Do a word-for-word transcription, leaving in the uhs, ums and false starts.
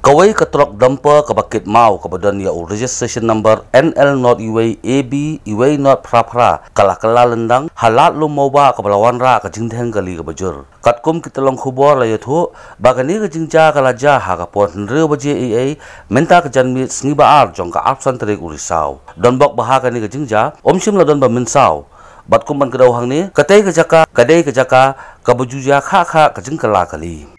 Kawei ka trok dumper kaba kit maw kaba don ïa u registration number N L not iwei A B iwei not phra phra ka la kylla lyndang ha Lad Lum Mawbah kaba la wanrah ka jingdheng kali kaba jur. Katkum ki tyllong khubor la ïathuh ba kane ka jingjia ka la jia ha ka por hynriew baje eiei mynta ka janmiet sngi ba ar jong ka arphew san tarik u Risaw. Donbok ba ha kane ka jingjia ym shym la don ba mynsaw. Bad kum ban kdew hangne, katei ka jaka ka dei ka jaka kaba ju jia khah khah ka jingkylla kali.